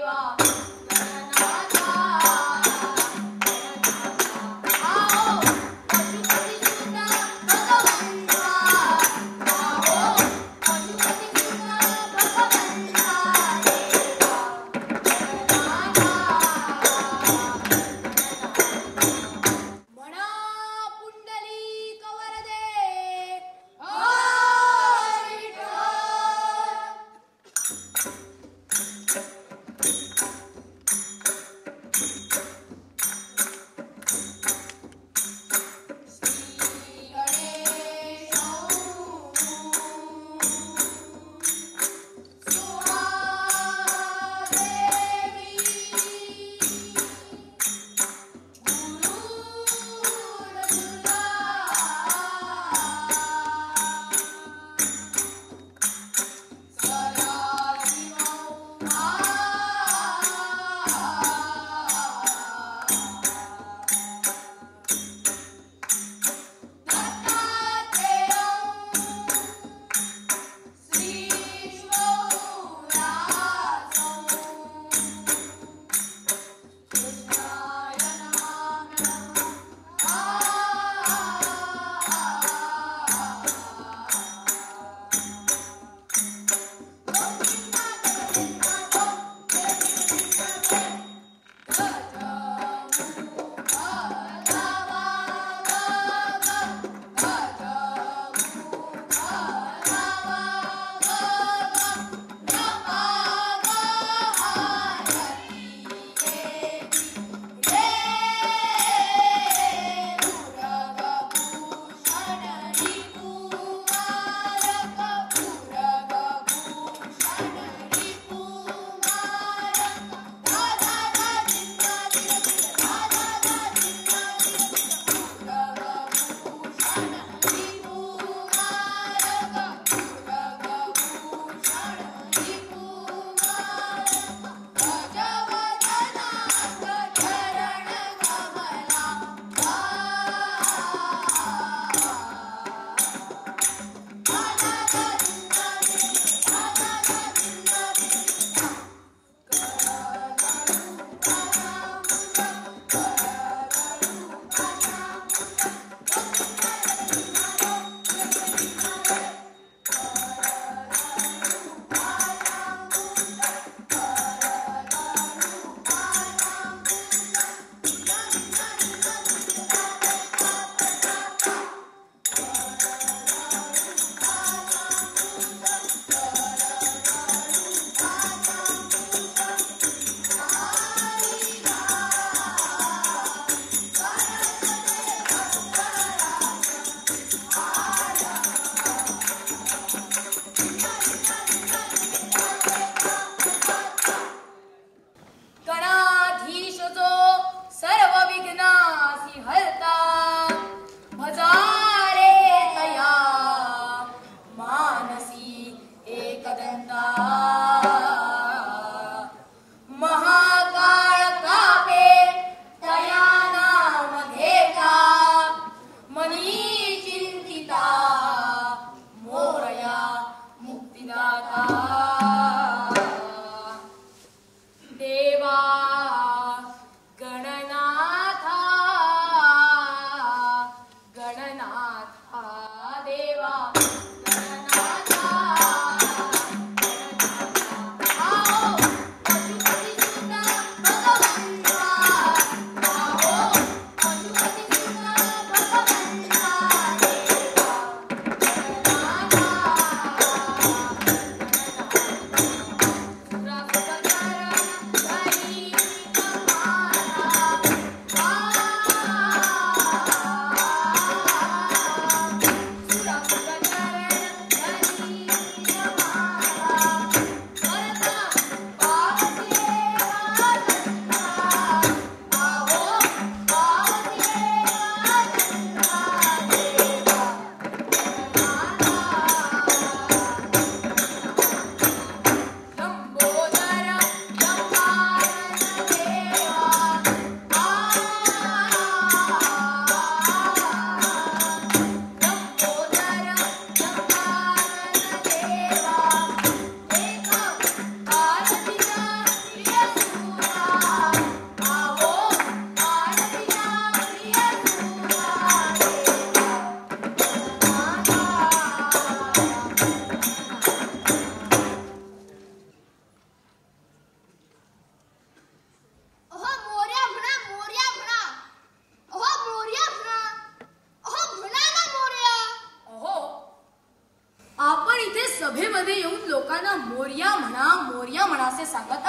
देवा गणनाथा आओ पशुपती सुता भगवंता आओ पशुपती सुता भगवंता देवा गणनाथा। म्हणा पुंडलीक वरदे हरी विठ्ठल।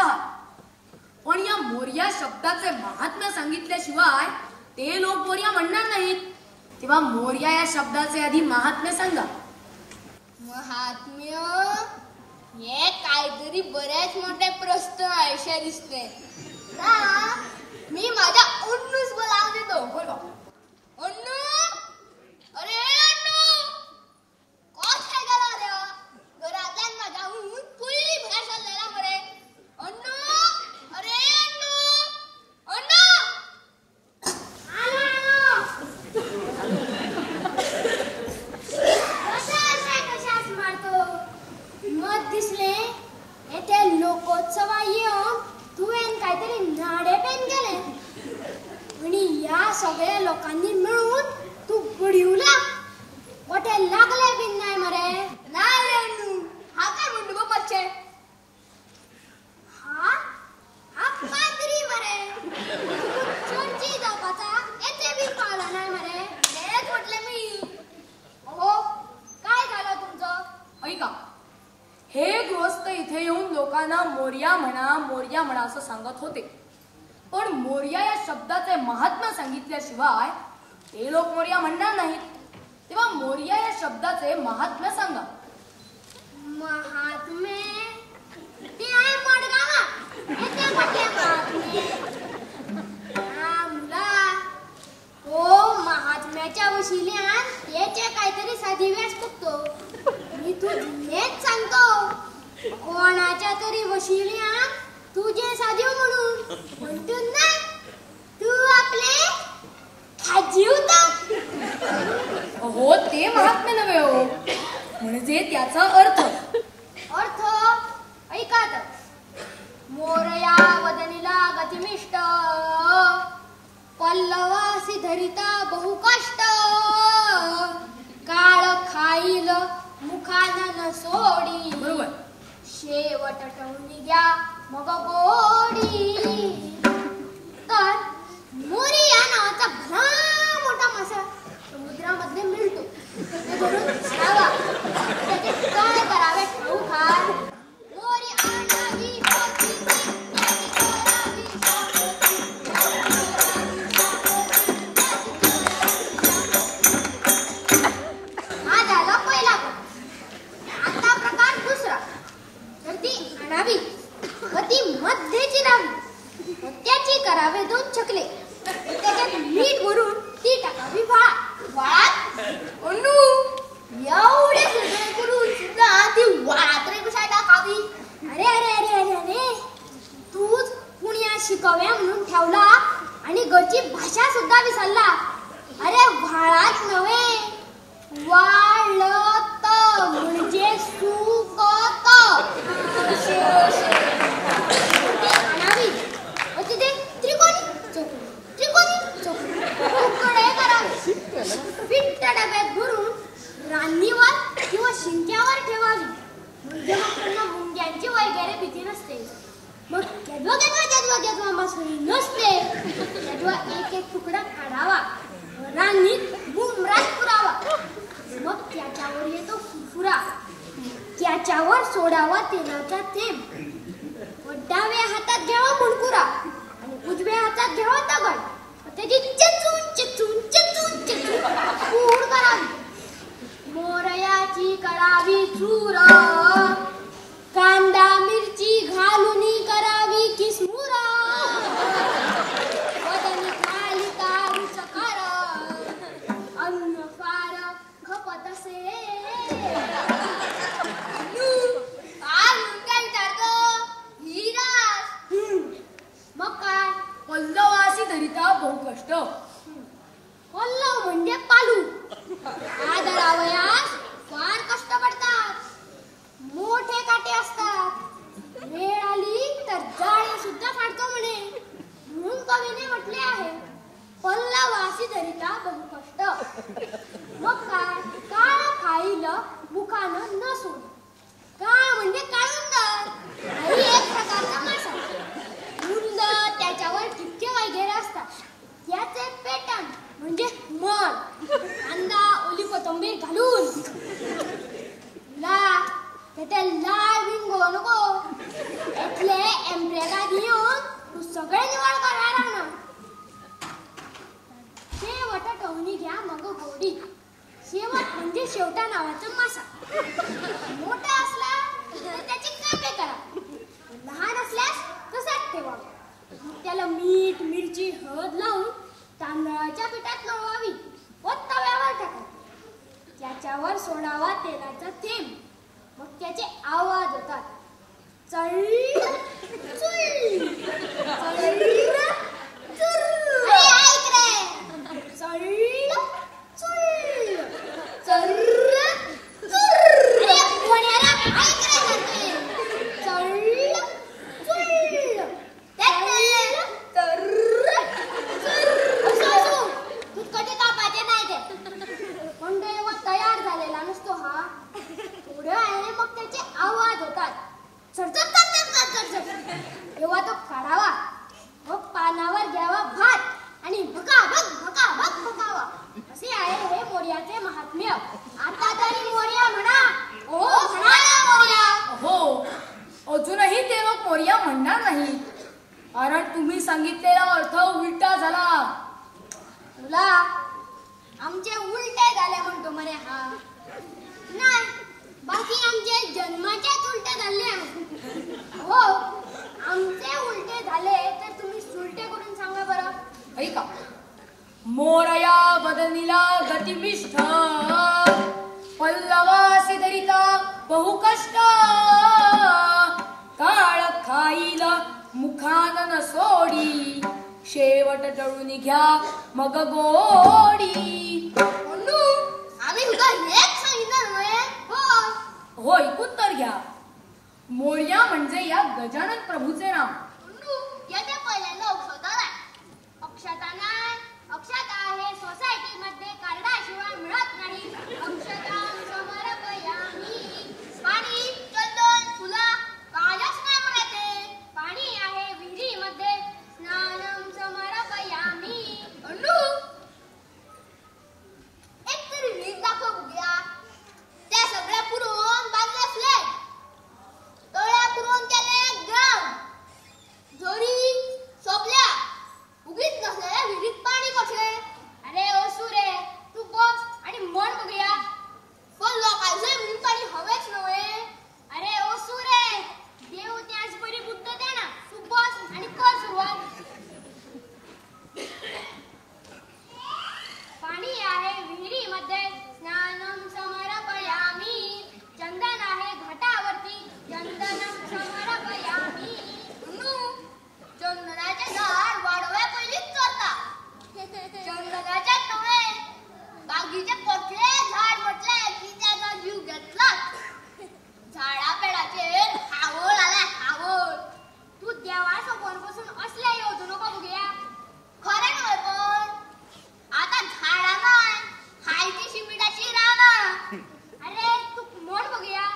आहात, पण या मोरया शब्दाचे महात्म्य सांगितल्याशिवाय ते लोक मोरया म्हणणार नाहीत. तेव्हा मोरया या शब्दाचे आधी महात्म्य सांगा. महात्म्य हे काहीतरी बऱ्याच मोठे प्रश्न अशा दिसते. मी माझ्या उन्नूस बोलावून देतो. बोल. उन्नू, अरे उन्नू, कशें गेलो रे? घरांतल्यान म्हाज्या हून पयलीं भायर सरलेला मरे. उन्नू, अरे उन्नू, उन्नू. आलो आलो. कशा अशा कशाच मारतो मत दिसले हे ते लोकोत्सवा येवन तुवें काहीतरी नाडेपेन केलें आनी ह्या सगळ्या लोकांनी मेळून तूं बडिवला. गोटे लागले बीन नाय मरे. ना रे अण्णू, हा काय म्हणतो गो मातशें? हा हा पाद्री मरे, चर्ची जावपाचा येते बीन पावला नाय मरे. तेच म्हटलें मी. अहो काय झालं तुमचं? ऐका, हे गृहस्थ इथे येऊन लोकांना मोरया म्हणा मोरया म्हणा असं सांगत होते, पण मोरया या शब्दाचे महात्म्य सांगितल्याशिवाय ते लोक मोरया म्हणणार नाहीत. तेव्हा मोरया या शब्दाचे महात्म्य सांगा. महात्मे ते आहे मडगावा येते म्हटले महात्मे. हा मुला, हो महात्म्याच्या वशिल्यान त्याचे काहीतरी साधिव्यास बघतो. मी तुझेच सांगतो, कोणाच्या तरी वशिल्यान तुझे साधीव म्हणून म्हणतो ना तू आपले खाजीवता. हो ते महात्म्य नव्हे हो, म्हणजे त्याचा अर्थ. अर्थ ऐकात. मोरया वदनीला गतिमिष्ट, पल्लवासी धरिता बहुकष्ट, काळ खाईल मुखान न सोडी, बरोबर, शेवट टवणी घ्या मग गोडी. तर मोरी या नावाचा भला मोठा मासा समुद्रामध्ये मिळतो. ते धरून खावा, त्याचे काय करावे ठाऊक हाय. मोरी आणावी होती, त्याची करावी शापोती, त्याची करावी शापोती, त्याची करावी शापोती. हा झाला पहिला प्रकार. आता प्रकार दुसरा. तर ती आणावी व ती मध्ये चिरावी व त्याची करावे दोन छकले, त्याच्यात मीठ भरून ती टाकावी वाळात. अण्णू, एवढे सगळे करून सुद्धा ती वाळात रे कशा टाकावी? अरे अरे अरे अरे अरे, तूच पुण्या शिकव्या म्हणून ठेवला आणि घरची भाषा सुद्धा विसरला. अरे वाळात नव्हे, वाळत म्हणजे सुकत. ती आणावी व तिथे त्रिकोणी चौकोनी त्रिकोणी चौकोनी तुकडे करावे, फिट्ट डब्यात भरून रान्नीवर किंवा शिंक्यावर ठेवावी. म्हणजे मग त्यांना मुंग्यांची वगैरे भीती नसते. मग केदवा केदवा केदवा केदवा मासळी नसते तेव्हा एक एक तुकडा काढावा, रान्नीत बुमरात पुरावा. मग त्याच्यावर येतो फुरफुरा, त्याच्यावर सोडावा तेलाचा थेंब, व डाव्या हातात घ्यावा मुणकुरा आणि उजव्या हातात घ्यावा दगड, त्याची चेचून चेचून चेचून चेचून पूड करावी. मोरयाची करावी चूर, कांदा मिरची घालून करावी किसमुर, वदनी खाली तारू चकार, अन्न फार खपत असे. काय म्हणून काय विचारतो? ही रास. मग काय, पल्लवासी धरिता बहुकष्ट. पल्लव म्हणजे पालू. आदरावयास फार कष्ट पडतात, मोठे काटे असतात, वेळ आली तर जाळे सुद्धा फाडतो म्हणे. म्हणून कवीने म्हटले आहे, पल्लवासी धरिता बहुकष्ट. मग काय, काळ खाईल मुखानं न सोड. काळ म्हणजे काळुंदर, हाही एक प्रकारचा मासा. रुंद, त्याच्यावर ठिपके वगैरे असतात. त्याचे पेटण म्हणजे मळ, कांदा ओली कोथिंबीर घालून ला त्याच्या लाल बिन नको, इथले एम्ब्रेला शेवटा नावाचा मासा. मोठा असला तर त्याचे कापे करा, लहान असल्यास तसाच ठेवावा. त्याला मीठ मिरची हळद लावून तांदळाच्या पिठात लोळवावी व तव्यावर टाकावी. त्याच्यावर सोडावा तेलाचा थेंब, मग त्याचे आवाज होतात चल चुल चल चुर. अरे ऐक रे. चल चुल चल चुर. अरे कोण्याला ऐक रे सारखे. चल चुल तर असं असू तुटकटे कापायचे नाही ते. पण जेव्हा तयार झालेला नसतो हा, थोड्या वेळाने मग त्याचे आवाज होतात चरचर चरचर चरचर चरचर. तेव्हा तो काढावा, मग पानावर घ्यावा भात आणि भका भक भका भक भकावा. असे आहे हे मोर्याचे महात्म्य. आता तरी मोर्या म्हणा. ओ म्हणा म्हणा मोरया. हो, अजूनही ते लोक मोर्या म्हणणार नाही, कारण तुम्ही सांगितलेला अर्थ उलटा झाला. तुला आमचे उलटे झाले म्हणतो मरे हा. नाही, बाकी आमचे जन्माचेच उलटे झाले. हो, आमचे उलटे झाले तर तुम्ही सुलटे करून सांगा बरं. ऐका. मोरया बदनीला गतिमिष्ठ, पल्लवासी धरिता बहुकष्ट, काळ खाईल मुखानन सोडी, शेवट जळून घ्या मग गोडी. अनु आम्ही तुका हेच सांगितलं नव्हे. हो हो, ऐकून तर घ्या. मोरया म्हणजे या गजानन प्रभूचे नाव. अनु याच्या पहिल्यांदा अक्षता नाही. अक्षता नाही, अक्षता हे सोसायटी मध्ये कार्डाशिवाय मिळत नाही. अक्षता समर्पयामी. पाणी चंदन फुला कायच नाही म्हणायचे. पाणी आहे विहिरीमध्ये, स्नानम समर्पयामी. अनु एक तरी विहीर दाखव बघूया. त्या सगळ्या पुरवून बांधले फ्लॅट, तळ्या पुरवून केले ग्राउंड, झरी सोपल्या, उगीच नसलेल्या विहिरीत पाणी कशे? अरे ओ सुरे, तू बस आणि म्हण बघूया. पण लोकांचे विहिरीत पाणी हवेच नव्हे. अरे ओ सुरे, देव त्याच बरी बुद्ध दे ना. तू बस आणि कर सुरुवात. पाणी आहे विहिरीमध्ये, स्नानम समर्पयामी. चंदन आहे घाटावरती, चंदनम समर्पयामी. अनु चंदनाचे झाड वाढव्या पहिलीच चोरता. चंदनाच्या नव्हे, बाकीचे कुठले झाड म्हटले की त्याचा जीव घेतलाच. झाडा पेडाचेर हावळ आलाय हावळ. तू देवा समोर बसून असले येवजू नको बघूया. खरें न्हय, पण आता झाडां नाय, हाय ती शिमिटाची रानां. अरे तू म्हण बघूया.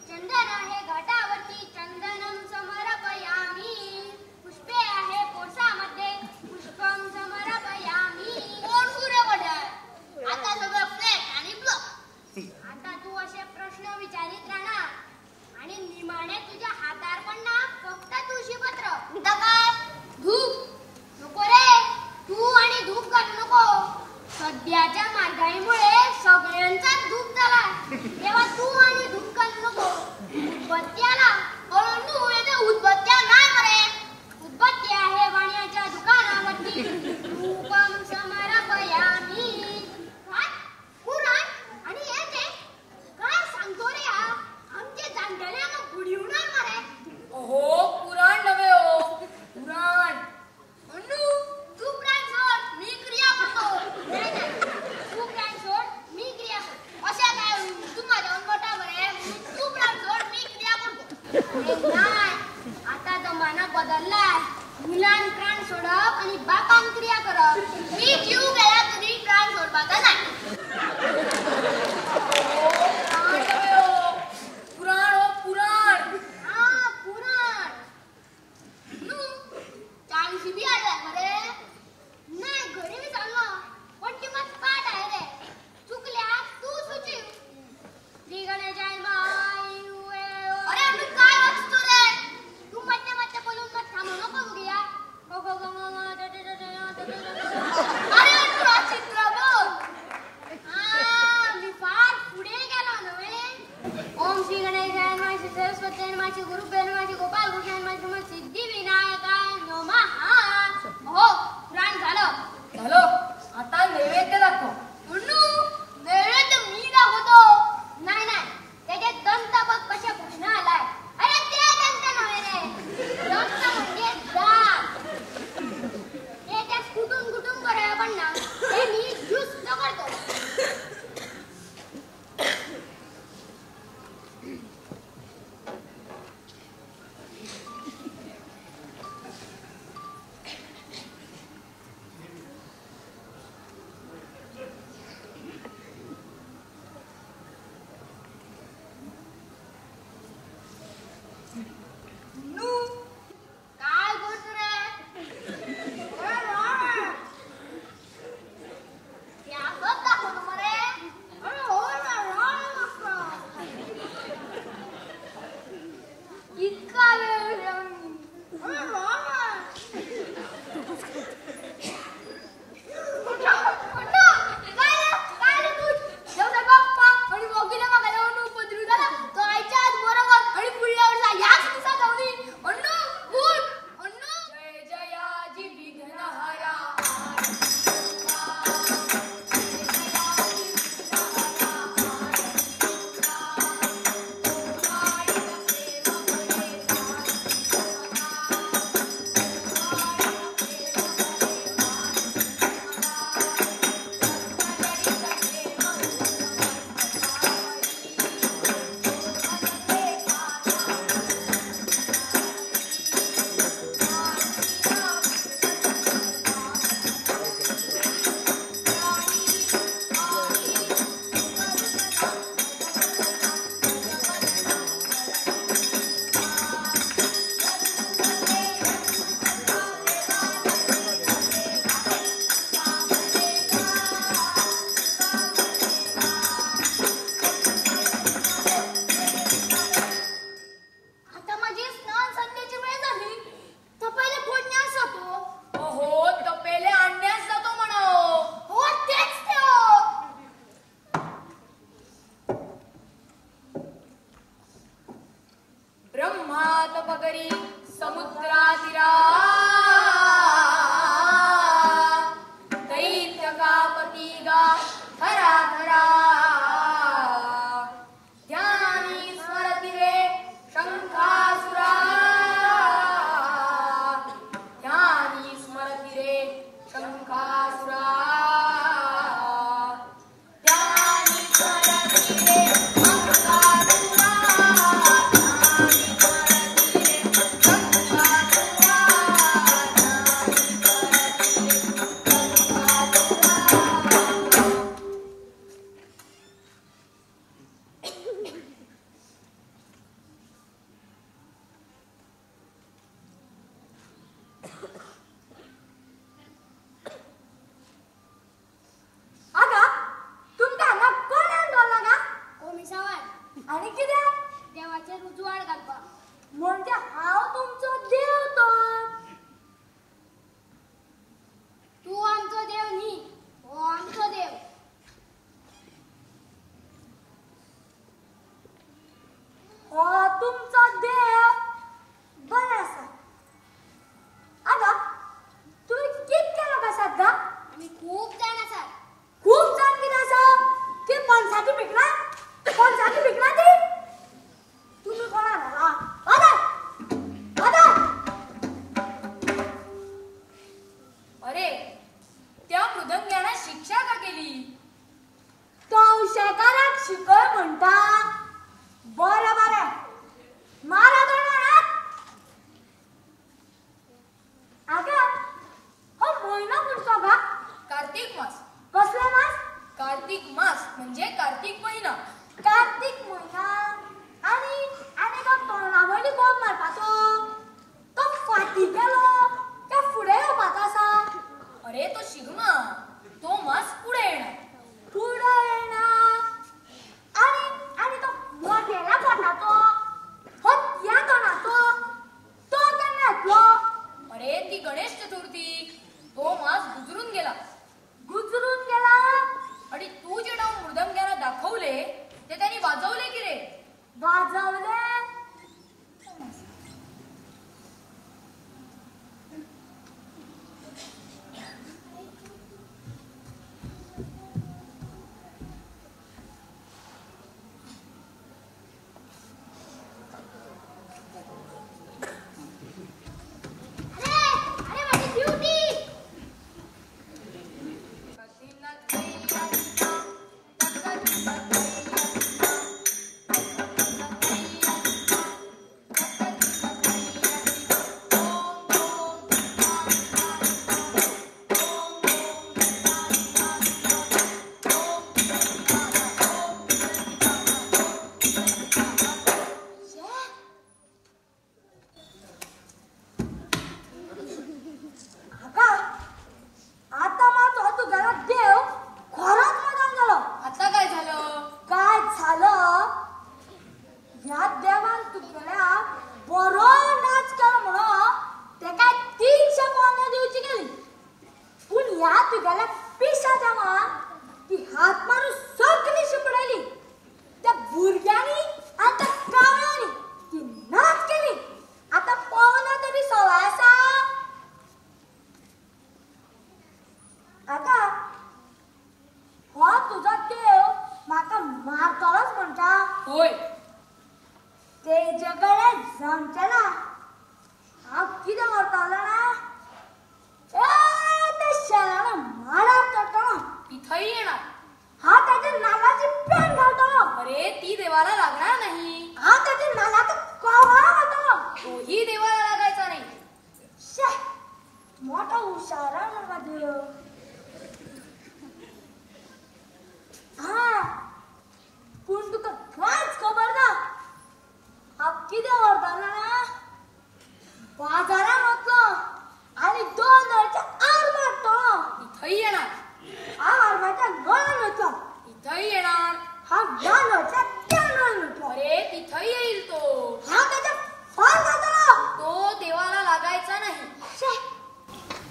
चंदन आहे घाटावरती, चंदनम समर्पयामी. पुष्पे आहे पोरसामध्ये, पुष्पम समर्पयामी. कोण सुरे पडे आता सगळं फ्लॅट आणि ब्लॉक. आता तू असे प्रश्न विचारित राहणार आणि निमाणे तुझ्या हातार पण ना फक्त तुळशीपत्र. आता काय धूप? नको रे, तू आणि धूप घालू नको. सध्याच्या महागाईमुळे सगळ्यांचाच धूप झाला, तेव्हा तू आणि धूप घालू नको. उदबत्त्याला पण अनु येते उदबत्त्या नाही मरे. उदबत्ती आहे वाण्याच्या दुकानावरती, धूपम समर्पयामी. काय कुराण आणि हे ते काय सांगतो रे हा? आमचे जाणटेले हांगा बुडयवणार मरे. अहो पुराण नव्हे हो, पुराण. अनु तू प्राण सोड, मी क्रिया करतो. नाही नाही, तू प्राण सोड, मी क्रिया करतो. अशा काय तू माझ्याहून मोठा मरे, म्हणून तू प्राण सोड मी क्रिया करतो. अरे नाही, आता जमाना बदललाय. मुलान प्राण सोडप आणि बापान क्रिया करप. मी जीव गेला तरी प्राण सोडपाचा नाही. अहो, प्राण नव्हे हो, पुराण हो पुराण. हा पुराण. अनु चाळीशी बी हाडलाय मरे. नाही घरी मी चाललो, पण ती मात पाठ आहे रे. चुकल्या तू सुचीव. श्री गणेशाय माय. अरे अनु काय वाचतो रे? तू मध्ये मध्ये बोलून मग थांबू नको बघूया. ग ग ग म म ट ट ट ट ट ट ट. अरे अनु हा चित्र बघ. हा मी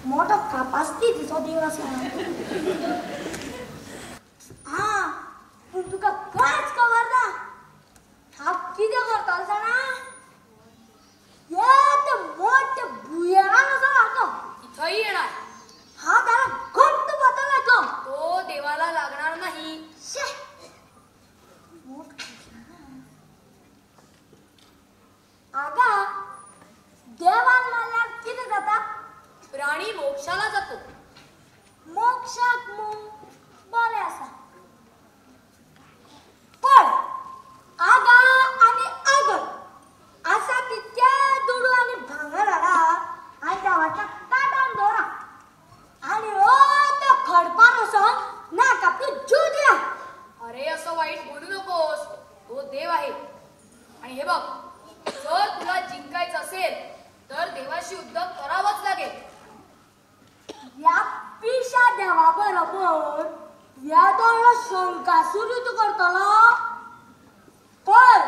मोठो कापास्ती तिचो देव आसा. हा पूण तुका कांयच खबर ना. हांव कितें करतलो जाणा? येत मोठ्या भुंयेरान वचोन हाडलो. इथंही येणार. हांव ताका घट्ट फातर घातलो. तो देवाला लागणार नाही. शे आगा देवान मारल्यार कितें जाता? प्राणी मोक्षाला जातो. मोक्षाक मू बरें आसा, पण आगा आनी आगर आसा तितके दुडू आनी भांगर हाडा आनी देवाच्या ताटान दवरा आनी ओ तो खडपार वचोन नाक आपलो जीव दिया. अरे असं वाईट बोलू नकोस, तो देव आहे. आणि हे बघ, जर तुला जिंकायचं असेल तर देवाशी युद्ध करावंच लागेल. या पिशा देवा बरोबर या तो शंकासूर युद्ध करतलो. पळ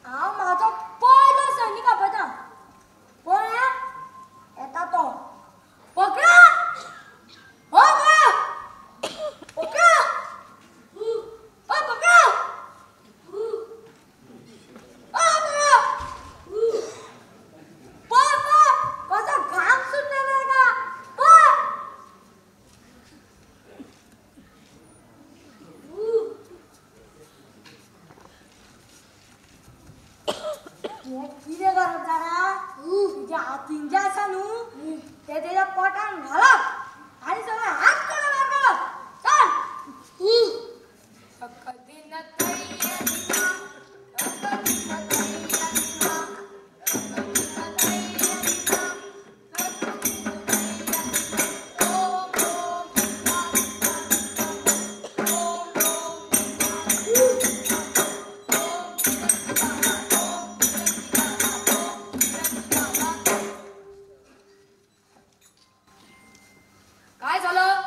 हांव म्हाजो पयलो सैनीक आपयता. पळय येता तो. पकडा हो पकडा हो पकडा हो पकडा. पळ पळ कसो घाम सुटला रे का. पळ कितें करप जाणा? तुज्या हातीन जें आसा न्हू तें तेज्या पोटान घालप आनी सगळे हात कडे मारप. चल. काय झालं?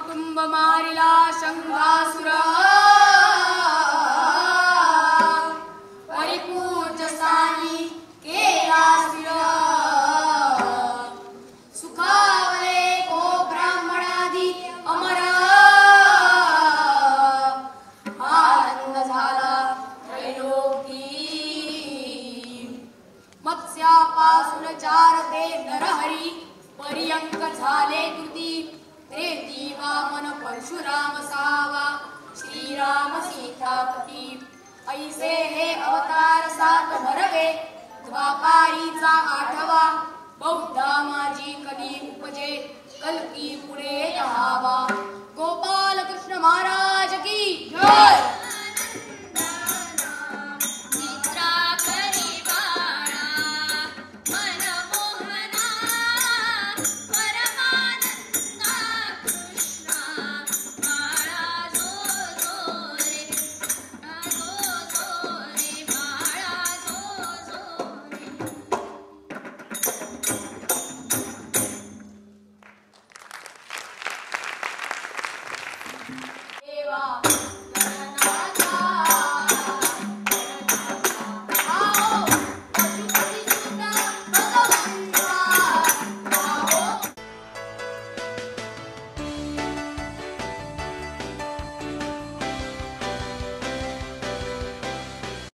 कुटुंब मारिला शंघासुर परिपूजसानी केला शिर सुखावले को ब्राह्मणादी अमर आनंद झाला त्रैलोकी मत्स्यापासून चार ते नरहरी पर्यंक झाले कृती त्रेती वामन परशुराम सावा श्रीराम सीतापती ऐसे हे अवतार सात भरवे द्वापारीचा आठवा बौद्धा माझी कधी उपजे कल्की पुढे दहावा. गोपाल कृष्ण महाराज की जय. निद्रा करी बाळा मनमोहना परमानंदा कृष्णा बाळा जो जो रे जो जो रे बाळा जो जो रे. देवा